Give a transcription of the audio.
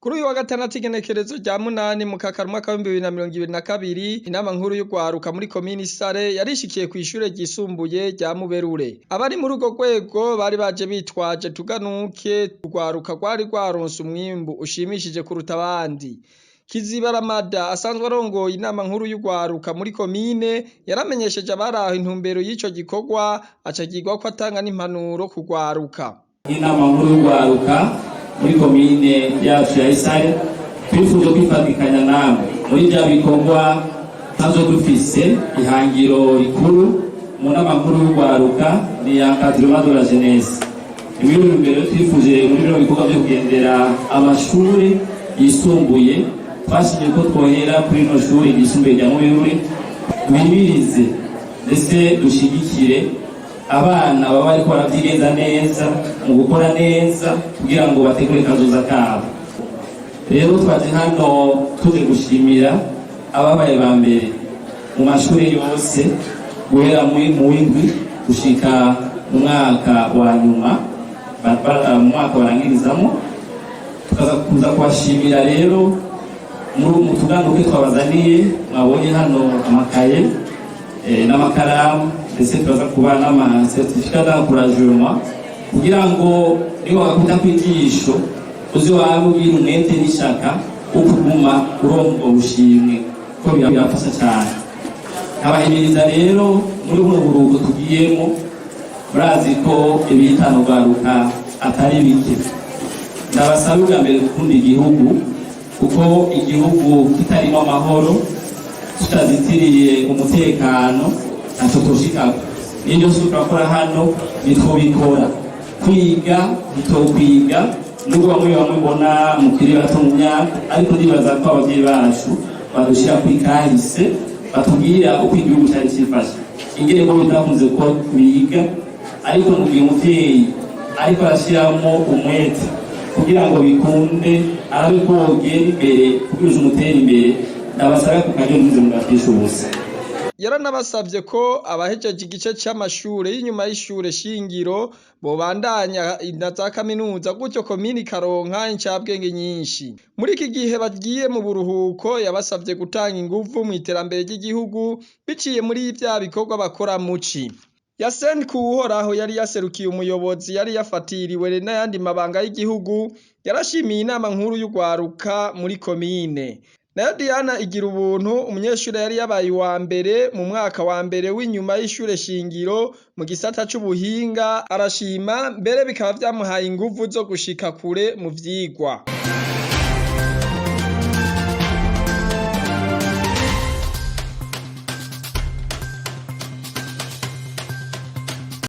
Kuri uyu wa gatandatu, igenekerezo rya 8 Mukakaro, umwaka w'2022, inama nkuru y'urwaruka muri komini Isare yarishikiye kw'ishure ryisumbuye rya Muberure. Abari muri urwo rwego bari baje bitwaje tuganuke urwaruka rwari rwaronse umwimbu ushimishije kuruta abandi. Kizibaramada asanzwe arongoye inama nkuru y'urwaruka muri komine yaramenyesheje abari aho intumbero y'ico gikorwa, acagirwa ko atanga n'impanuro ku rwaruka. Inama nkuru y'urwaruka muri komine yacu ya Isare twifuje kwifatikanya namwe muri bya bikorwa sanzwe dufise. Ihangiro rikuru mu nama nkuru y'urwaruka ni encadrement de la jeunesse. Muri iyo ntumbero twifuje muri bino bikorwa byo kugendera amashuri yisumbuye, twashimye ko twohera kuri rino shuri ryisumbuye rya Muberure, duhimirize ndetse dushigikire abana baba bariko baravyigenza neza mu gukora neza kugira ngo bategure kazoza kabo. Rero twaje hano tuje gushimira ababaye ba mbere mu mashuri yose guhera mu w'indwi gushika mu mwaka wa nyuma, mu mwaka barangirizamo. Tukaza kuza kubashimira rero mu tuganduke twabazaniye. Mwabonye hano amakaye n'amakaramu, ndetse turaza kuba n'ama certificat d'encouragement kugira ngo niba wakubita kw'ijisho uzi wawe ugira umwete n'ishaka wo kuguma uronka ubushimwe, ko birafasha cyane. Nkabahimiriza rero muri buno buruhuko tugiyemo, murazi ko ibihitana urwaruka atari bike. Ndabasaba ubwa mbere gukunda igihugu, kuko igihugu kitarimo amahoro, tutazitiriye umutekano, ntacyo tushikako. N'ibyo byose turakora hano nitwobikora, kwiga ntitwokwiga, nubwo bamwe bamwe mbona mukiri bato mu myaka, ariko ndibaza ko ababyeyi bacu badushyira kuri kahise, batubwira uko igihugu cyari cyifashe, ingene ko bitakunze ko biga. Ariko mu gihe umuvyeyi ariko arashyiramo umwete kugira ngo bikunde, arabe ko wogera imbere kugira uje umutere imbere. Ndabasaba ku karyo ntimuze mugatesha ubusa. Yaranabasavye ko abahejeje igice c'amashure y'inyuma y'ishure shingiro bobandanya na za kaminuza, gutyo komini ikaronka incabwenge nyinshi. Muri iki gihe bagiye mu buruhuko, yabasavye gutanga inguvu mw'iterambere ry'igihugu biciye muri vya bikorwa bakora muci. Yasen Kuwuhoraho yari yaserukiye umuyobozi yari yafatiriwe n'ayandi mabanga y'igihugu, yarashimiye inama nkuru y'urwaruka muri komine. Nayo Diana igira ubuntu, umunyeshure yari yabaye uwa mbere mu mwaka wa mbere w'inyuma y'ishure shingiro mu gisata c'ubuhinga, arashima mbere bikaba vyamuhaye inguvu zo gushika kure mu vyigwa.